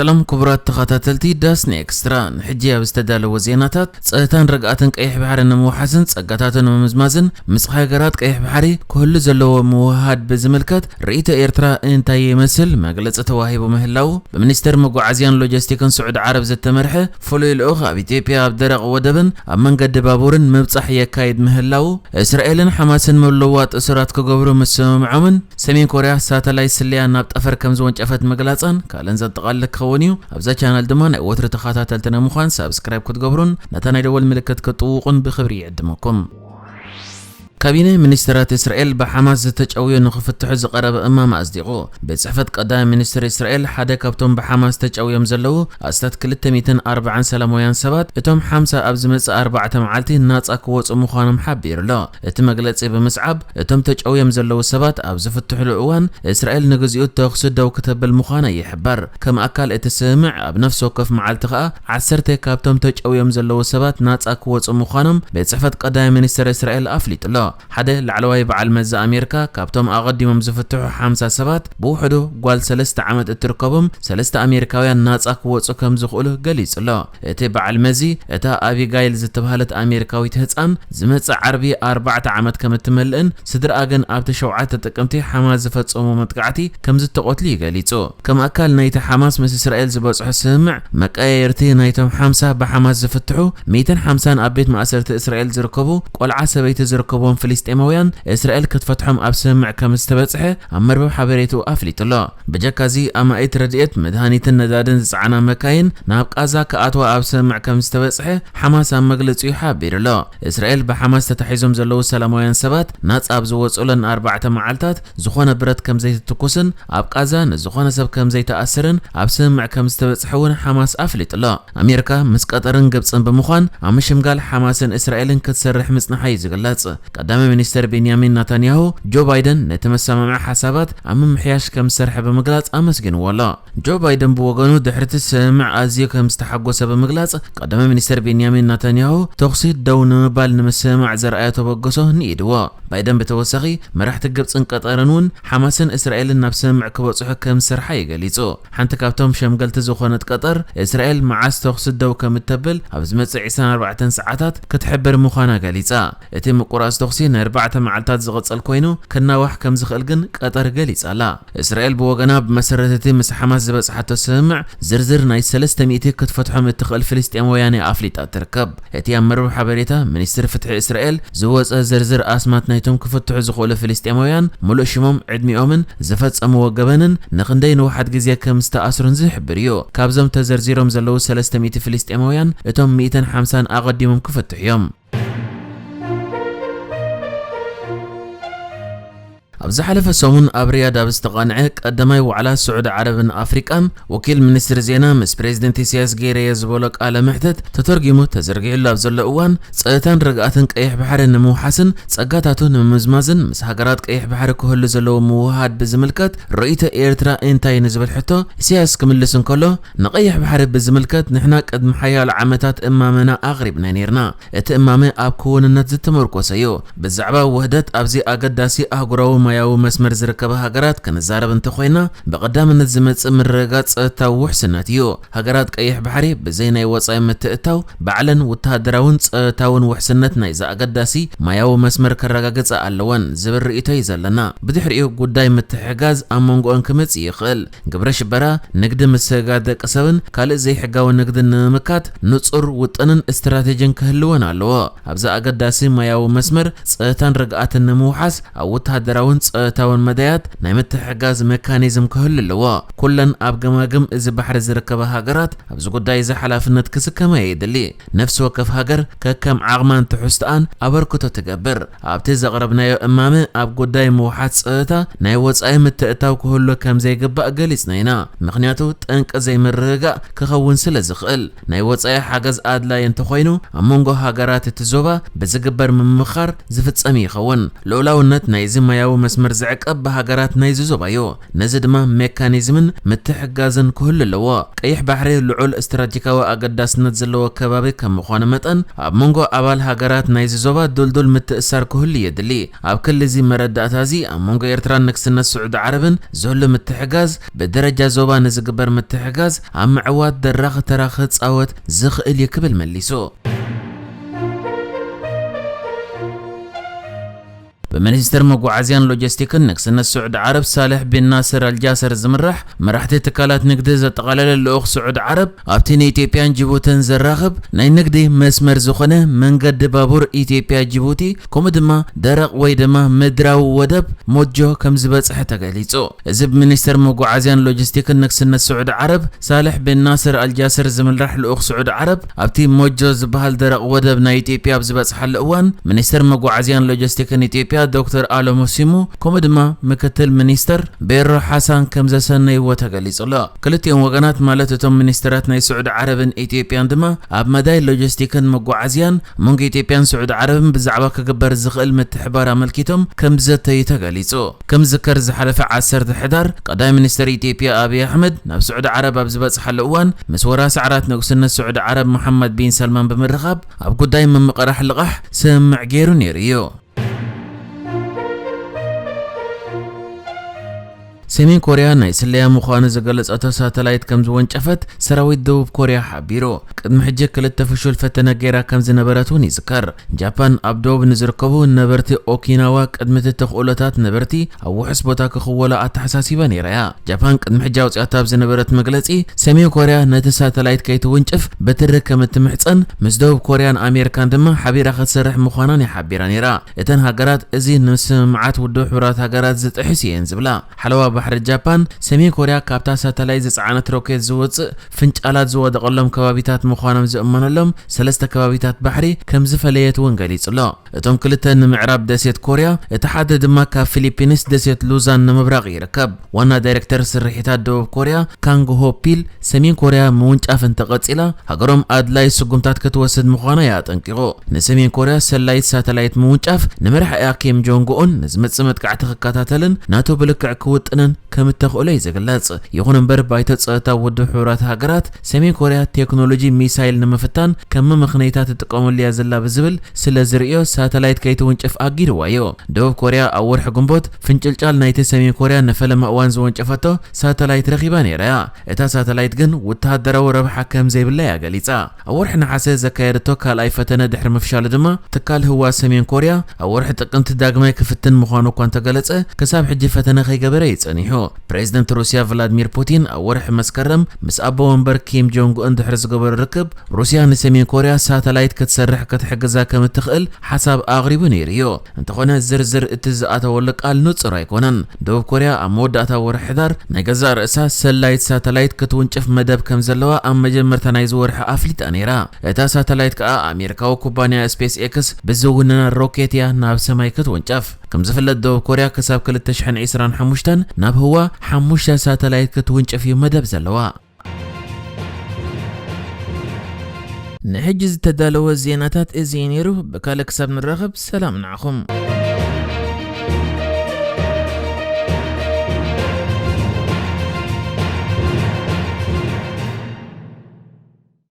ሰላም ክቡራት ተኸታተልቲ ዳስኒ ኤክስትራ፣ ንሕጂ ኣብ ዝተዳለወ ዜናታት፣ ጸጥታን ርግኣትን ቀይሕ ባሕሪ ንምውሓስን ጸጋታቱ ንምምዝማዝን ምስ ሃገራት ቀይሕ ባሕሪ ክህሉ ዘለዎ ምውህሃድ ብዝምልከት ርእይቶ ኤርትራ እንታይ ይመስል መግለጺ ተዋሂቡ ምህላዉ ብሚኒስተር መጓዓዝያን ሎጂስቲክን ስዑዲ ዓረብ ዝተመርሐ ፍሉይ ልኡኽ ኣብ ኢትዮጵያ ኣብ ደረቕ ወደብን ኣብ መንገዲ ባቡርን ምብጻሕ የካይድ ምህላዉ፣ እስራኤልን ሓማስን ምልውዋጥ እሱራት ክገብሩ ምስምምዖምን ሰሜን ኮርያ ሳተላይት ስለያ ናብ ጠፈር ከም ዝወንጨፈት ምግላጻን ካልእን ዘጠቓልል ክኸውን እዩ። ኣብዛ ቻናል ድማ ናይ ወትሪ ተኸታተልቲ ንምዃን ሳብስክራይብ ክትገብሩን ነታ ናይ ደወል ምልክት ክትጥውቑን ብኽብሪ ይዕድመኩም። ካቢነ ሚኒስተራት እስራኤል ብሓማስ ዝተጨውዩ ንኽፍትሑ ዝቐረበ እማመ ኣጽዲቑ። ቤት ጽሕፈት ቀዳማይ ሚኒስትር እስራኤል ሓደ ካብቶም ብሓማስ ተጨውዮም ዘለዉ ኣስታት ክልተ ሚእትን ኣርባዓን ሰላማውያን ሰባት፣ እቶም ሓምሳ ኣብ ዝመጽእ ኣርባዕተ መዓልቲ ናጻ ክወጹ ምዃኖም ሓቢሩ ኣሎ። እቲ መግለጺ ብምስዓብ፣ እቶም ተጨውዮም ዘለዉ ሰባት ኣብ ዝፍትሕሉ እዋን፣ እስራኤል ንግዚኡ ተኹሲ ደው ክተብል ምዃና ይሕበር። ከም ኣካል እቲ ስምምዕ፣ ኣብ ነፍሲ ወከፍ መዓልቲ ከኣ ዓሰርተ ካብቶም ተጨውዮም ዘለዉ ሰባት ናጻ ክወጹ ምዃኖም ቤት ጽሕፈት ቀዳማይ ሚኒስተር እስራኤል ኣፍሊጡ ኣሎ። ሓደ ላዕለዋይ በዓል መዚ ኣሜሪካ፣ ካብቶም ኣቐዲሞም ዝፍትሑ ሓምሳ ሰባት፣ ብውሕዱ ጓል ሰለስተ ዓመት እትርከቦም ሰለስተ ኣሜሪካውያን ናጻ ክወጹ ከም ዝኽእሉ ገሊጹ ኣሎ። እቲ በዓል መዚ፣ እታ ኣቢጋይል ዝተባህለት ኣሜሪካዊት ህጻን፣ ዝመጽእ ዓርቢ ኣርባዕተ ዓመት ከም እትመልእን፣ ስድራኣ ግን ኣብቲ ሸውዓተ ጥቅምቲ ሓማስ ዝፈጸሞ መጥቃዕቲ ከም ዝተቐትሉ እዩ ገሊጹ። ከም ኣካል ናይቲ ሓማስ ምስ እስራኤል ዝበጽሖ ስምምዕ፣ መቀያየርቲ ናይቶም ሓምሳ ብሓማስ ዝፍትሑ ሚእትን ሓምሳን ኣብ ቤት ማእሰርቲ እስራኤል ዝርከቡ ቆልዓ ሰበይቲ ዝርከብዎም ፍልስጤማውያን እስራኤል ክትፈትሖም ኣብ ስምምዕ ከም ዝተበጽሐ ኣብ መርበብ ሓበሬትኡ ኣፍሊጡ ኣሎ። ብጀካዚ ኣማኢት ረድኤት፣ መድሃኒትን ነዳድን ዝጸዓና መካይን ናብ ቃዛ ክኣትዋ ኣብ ስምምዕ ከም ዝተበጽሐ ሓማስ ኣብ መግለጺኡ ሓቢሩ ኣሎ። እስራኤል ብሓማስ ተታሒዞም ዘለዉ ሰላማውያን ሰባት ናጻ ኣብ ዝወጹለን ኣርባዕተ መዓልታት ዝኾነ ብረት ከም ዘይትትኩስን ኣብ ቃዛ ንዝኾነ ሰብ ከም ዘይትኣስርን ኣብ ስምምዕ ከም ዝተበጽሐ እውን ሓማስ ኣፍሊጡ ኣሎ። ኣሜሪካ ምስ ቀጠርን ግብጽን ብምዃን ኣብ ምሽምጋል ሓማስን እስራኤልን ክትሰርሕ ምጽንሓ እዩ ዝግለጽ። ቀዳማይ ሚኒስተር ቤንያሚን ናታንያሁ፣ ጆ ባይደን ነቲ መሰማምዒ ሓሳባት ኣብ ምምሕያሽ ከም ዝሰርሐ ብምግላጽ ኣመስጊንዎ ኣሎ። ጆ ባይደን ብወገኑ ድሕሪ እቲ ስምምዕ ኣዝዩ ከም ዝተሓጎሰ ብምግላጽ፣ ቀዳማይ ሚኒስተር ቤንያሚን ናታንያሁ ተኹሲ ደው ንምባል ንምስምማዕ ዘርኣዮ ተበግሶ ንኢድዎ። ባይደን ብተወሳኺ፣ መራሕቲ ግብጽን ቀጠርን እውን ሓማስን እስራኤልን ናብ ስምምዕ ክበጽሑ ከም ዝሰርሓ እዩ ገሊጹ። ሓንቲ ካብቶም ሸምገልቲ ዝኾነት ቀጠር፣ እስራኤል መዓስ ተኹሲ ደው ከም እተብል ኣብ ዝመጽእ ዕስራን ኣርባዕተን ሰዓታት ክትሕብር ምዃና ገሊጻ። እቲ ምቁራጽ ተኹሲ ንኣርባዕተ መዓልታት ዝቕጽል ኮይኑ፣ ክናዋሕ ከም ዝኽእል ግን ቀጠር ገሊጻ ኣላ። እስራኤል ብወገና፣ ብመሰረት እቲ ምስ ሓማስ ዝበጽሓቶ ስምምዕ፣ ዝርዝር ናይ ሰለስተ ሚእቲ ክትፈትሖም እትኽእል ፍልስጤማውያን እያ ኣፍሊጣ ትርከብ። እቲ ኣብ መርበብ ሓበሬታ ሚኒስትሪ ፍትሒ እስራኤል ዝወጸ ዝርዝር ኣስማት ናይቶም ክፍትሑ ዝኽእሉ ፍልስጤማውያን፣ ምሉእ ሽሞም፣ ዕድሚኦምን ዝፈጸምዎ ገበንን ንኽንደይ ንውሓት ግዜ ከም ዝተኣስሩን ዝሕብር እዩ። ካብዞም ተዘርዚሮም ዘለዉ ሰለስተ ሚእቲ ፍልስጤማውያን፣ እቶም ሚእትን ሓምሳን ኣቐዲሞም ክፍትሑ እዮም። ኣብ ዝሓለፈ ሰሙን ኣብ ሪያድ ኣብ ዝተቓንዐ ቀዳማይ ዋዕላ ስዑዲ ዓረብን ኣፍሪቃን፣ ወኪል ሚኒስትሪ ዜና ምስ ፕሬዚደንት ኢሳያስ ገይረዮ ዝበሎ ቃለ መሕትት ተተርጒሙ ተዘርጊሑሉ ኣብ ዘሎ እዋን፣ ጸጥታን ርግኣትን ቀይሕ ባሕሪ ንምውሓስን ጸጋታቱ ንምምዝማዝን ምስ ሃገራት ቀይሕ ባሕሪ ክህሉ ዘለዎ ምውህሃድ ብዝምልከት ርእይቶ ኤርትራ እንታይ ንዝብል ሕቶ ኢሳያስ ክምልስ እንከሎ፣ ንቀይሕ ባሕሪ ብዝምልከት ንሕና ቅድሚ ሓያሎ ዓመታት እማመና ኣቕሪብና ነይርና። እቲ እማመ ኣብ ክውንነት ዝተመርኮሰ እዩ። ብዛዕባ ውህደት ኣብዚ ኣገዳሲ ኣህጉራዊ ማያዊ መስመር ዝርከባ ሃገራት ክንዛረብ እንተኾይና፣ ብቐዳምነት ዝመጽእ ምርግጋጽ ጸጥታዊ ውሕስነት እዩ። ሃገራት ቀይሕ ባሕሪ ብዘይ ናይ ወጻኢ ምትእትታው ባዕለን ወተሃደራውን ጸጥታውን ውሕስነት ናይዚ ኣገዳሲ ማያዊ መስመር ከረጋግጻ ኣለወን ዝብል ርእይቶ እዩ ዘለና። ብድሕሪኡ ጉዳይ ምትሕግጋዝ ኣብ መንጎኦን ክመጽእ ይኽእል። ግብረ ሽበራ፣ ንግዲ ምስግጋር ደቂ ሰብን ካልእ ዘይሕጋዊ ንግድን ንምምካት ንጹር ውጥንን ስትራቴጂን ክህልወን ኣለዎ። ኣብዚ ኣገዳሲ ማያዊ መስመር ጸጥታን ርግኣትን ንምውሓስ ኣብ ወተሃደራውን ጸጥታውን መዳያት ናይ ምትሕግጋዝ መካኒዝም ክህሉ ኣለዎ። ኩለን ኣብ ገማግም እዚ ባሕሪ ዝርከባ ሃገራት ኣብዚ ጉዳይ እዚ ሓላፍነት ክስከማ የድሊ። ነፍሲ ወከፍ ሃገር ከከም ዓቕማን ትሕዝቶኣን ኣበርክቶ ትገብር። ኣብቲ ዘቕረብናዮ እማመ ኣብ ጉዳይ ምውሓስ ጸጥታ ናይ ወጻኢ ምትእትታው ክህሉ ከም ዘይግባእ ገሊጽና ኢና። ምኽንያቱ ጠንቂ ዘይምርግጋእ ክኸውን ስለ ዝኽእል። ናይ ወጻኢ ሓገዝ ኣድላዪ እንተኾይኑ ኣብ መንጎ ሃገራት እቲ ዞባ ብዝግበር ምምኽኻር ዝፍጸም ይኸውን። ልኡላውነት ናይዚ ማያዊ መስመር ዝዕቀብ ብሃገራት ናይዚ ዞባ እዩ። ነዚ ድማ ሜካኒዝምን ምትሕጋዝን ክህሉ ኣለዎ። ቀይሕ ባሕሪ ልዑል ስትራቴጂካዊ ኣገዳስነት ዘለዎ ከባቢ ከም ምዃኑ መጠን፣ ኣብ መንጎ ኣባል ሃገራት ናይዚ ዞባ ድልዱል ምትእሳር ክህሉ የድሊ። ኣብ ክሊ እዚ መረዳእታ እዚ፣ ኣብ መንጎ ኤርትራን ንግስነት ስዑዲ ዓረብን ዝህሉ ምትሕጋዝ፣ ብደረጃ ዞባ ንዝግበር ምትሕጋዝ ኣብ ምዕዋት ደራኺ ተራ ክጻወት ዝኽእል እዩ ክብል መሊሱ። ብሚኒስትር መጓዓዝያን ሎጂስቲክን ንግስነት ስዑዲ ዓረብ ሳልሕ ቢን ናስር ኣልጃስር ዝምራሕ መራሕቲ ትካላት ንግዲ ዘጠቓለለ ልኡኽ ስዑዲ ዓረብ ኣብቲ ንኢትዮጵያን ጅቡትን ዘራኽብ ናይ ንግዲ መስመር ዝኾነ መንገዲ ባቡር ኢትዮጵያ ጅቡቲ፣ ከምኡ ድማ ደረቕ ወይ ድማ ምድራዊ ወደብ ሞጆ ከም ዝበጽሐ ተገሊጹ። እዚ ብሚኒስተር መጓዓዝያን ሎጂስቲክን ንግስነት ስዑዲ ዓረብ ሳልሕ ቢን ናስር ኣልጃስር ዝምራሕ ልኡኽ ስዑዲ ዓረብ ኣብቲ ሞጆ ዝበሃል ደረቕ ወደብ ናይ ኢትዮጵያ ኣብ ዝበጽሓሉ እዋን፣ ሚኒስተር መጓዓዝያን ሎጂስቲክን ኢትዮጵያ ዶክተር ኣሎሞ ሲሙ፣ ከምኡ ድማ ምክትል ሚኒስተር ቤሮ ሓሳን ከም ዘሰነይዎ ተገሊጹ ኣሎ። ክልቲኦም ወገናት፣ ማለት እቶም ሚኒስተራት ናይ ስዑዲ ዓረብን ኢትዮጵያን ድማ ኣብ መዳይ ሎጂስቲክን መጓዓዝያን መንጎ ኢትዮጵያን ስዑዲ ዓረብን ብዛዕባ ክግበር ዝኽእል ምትሕባር ኣመልኪቶም ከም ዘተዩ ተገሊጹ። ከም ዝዝከር፣ ዝሓለፈ ዓሰርተ ሕዳር ቀዳማይ ሚኒስተር ኢትዮጵያ ኣብይ ኣሕመድ ናብ ስዑዲ ዓረብ ኣብ ዝበጽሓሉ እዋን፣ ምስ ወራሲ ዓራት ንጉስነት ስዑዲ ዓረብ መሓመድ ቢን ሰልማን ብምርኻብ ኣብ ጉዳይ ምምቕራሕ ልቓሕ ስምምዕ ገይሩ ነይሩ እዩ። ሰሜን ኮርያ ናይ ስለያ ምዃኑ ዝገለጸቶ ሳተላይት ከም ዝወንጨፈት ሰራዊት ደቡብ ኮርያ ሓቢሩ። ቅድሚ ሕጂ ክልተ ፍሹል ፈተነ ገይራ ከም ዝነበረት እውን ይዝከር። ጃፓን ኣብ ደቡብ ንዝርከቡ ነበርቲ ኦኪናዋ ቅድሚ እቲ ተኽእሎታት ነበርቲ ኣብ ውሑስ ቦታ ክኽወሉ ኣተሓሳሲባ ነይራ እያ። ጃፓን ቅድሚ ሕጂ ኣውጺኣቶ ኣብ ዝነበረት መግለጺ፣ ሰሜን ኮርያ ነቲ ሳተላይት ከይትውንጭፍ ብትሪ ከም እትምሕጸን፣ ምስ ደቡብ ኮርያን ኣሜሪካን ድማ ሓቢራ ክትሰርሕ ምዃናን እያ ሓቢራ ነይራ። እተን ሃገራት እዚ ንምስምማዓት ውድብ ሕቡራት ሃገራት ዝጥሕስ እየን ዝብላ። ሓለዋ ባሕሪ ጃፓን፣ ሰሜን ኮርያ ካብታ ሳተላይት ዝጸዓነት ሮኬት ዝወጽእ ፍንጫላት ዝወደቐሎም ከባቢታት ምዃኖም ዝእመነሎም ሰለስተ ከባቢታት ባሕሪ ከም ዝፈለየት እውን ገሊጹ ኣሎ። እቶም ክልተ ንምዕራብ ደሴት ኮርያ፣ እቲ ሓደ ድማ ካብ ፊሊፒንስ ደሴት ሉዛን ንምብራቕ ይርከብ። ዋና ዳይሬክተር ስርሒታት ደቡብ ኮርያ ካንግ ሆ ፒል፣ ሰሜን ኮርያ ምውንጫፍ እንተቐጺላ፣ ሃገሮም ኣድላይ ስጉምታት ክትወስድ ምዃና እዩ ኣጠንቂቑ። ንሰሜን ኮርያ ሰላይት ሳተላይት ምውንጫፍ፣ ንመራሒኣ ኪም ጆንግ ኡን ንዝመጽእ መጥቃዕቲ ክከታተልን ናቱ ብልክዕ ክውጥንን ከም እተኽእሎ እዩ ዝግለጽ። ይኹን እምበር፣ ባይቶ ጸጥታ ውድብ ሕቡራት ሃገራት፣ ሰሜን ኮርያ ቴክኖሎጂ ሚሳይል ንምፍታን ከም መመኽነይታ ትጥቀመሉ እያ ዘላ ብዝብል ስለ ዝርእዮ፣ ሳተላይት ከይትውንጭፍ ኣጊድዋ እዩ። ደቡብ ኮርያ ኣብ ወርሒ ግንቦት ፍንጭልጫል ናይቲ ሰሜን ኮርያ ንፈለማ እዋን ዝወንጨፈቶ ሳተላይት ረኺባ ነይራ እያ። እታ ሳተላይት ግን ወተሃደራዊ ረብሓ ከም ዘይብላ እያ ገሊጻ። ኣብ ወርሒ ነሓሰ ዘካየደቶ ካልኣይ ፈተነ ድሕሪ ምፍሻሉ ድማ፣ ትካል ህዋ ሰሜን ኮርያ ኣብ ወርሒ ጥቅምቲ ዳግማይ ክፍትን ምዃኑ እኳ እንተገለጸ፣ ክሳብ ሕጂ ፈተነ ከይገበረ እዩ ጸኒሑ። ፕሬዚደንት ሩስያ ቭላድሚር ፑቲን ኣብ ወርሒ መስከረም ምስ ኣቦ ወንበር ኪም ጆንግ ኡን ድሕሪ ዝገበሮ ርክብ፣ ሩስያ ንሰሜን ኮርያ ሳተላይት ክትሰርሕ ክትሕግዛ ከም እትኽእል ሓሳብ ኣቕሪቡ ነይሩ እዩ። እንተኾነ፣ ዝርዝር እቲ ዝኣተወሉ ቃል ንጹር ኣይኮነን። ደቡብ ኮርያ ኣብ መወዳእታ ወርሒ ሕዳር ናይ ገዛእ ርእሳ ሰላይት ሳተላይት ክትውንጭፍ መደብ ከም ዘለዋ ኣብ መጀመርታ ናይዚ ወርሒ ኣፍሊጣ ነይራ። እታ ሳተላይት ከኣ ኣሜሪካዊ ኩባንያ ስፔስ ኤክስ ብዝውንና ሮኬት እያ ናብ ሰማይ ክትውንጨፍ። ከም ዝፍለጥ፣ ደቡብ ኮርያ ክሳብ ክልተ ሽሕን ዕስራን ሓሙሽተን ናብ ህዋ ሓሙሽተ ሳተላይት ክትውንጭፍ እዩ መደብ ዘለዋ። ንሕጂ ዝተዳለወ ዜናታት እዚ እዩ ነይሩ። ብካልእ ክሳብ ንራኸብ፣ ሰላም ንዓኹም።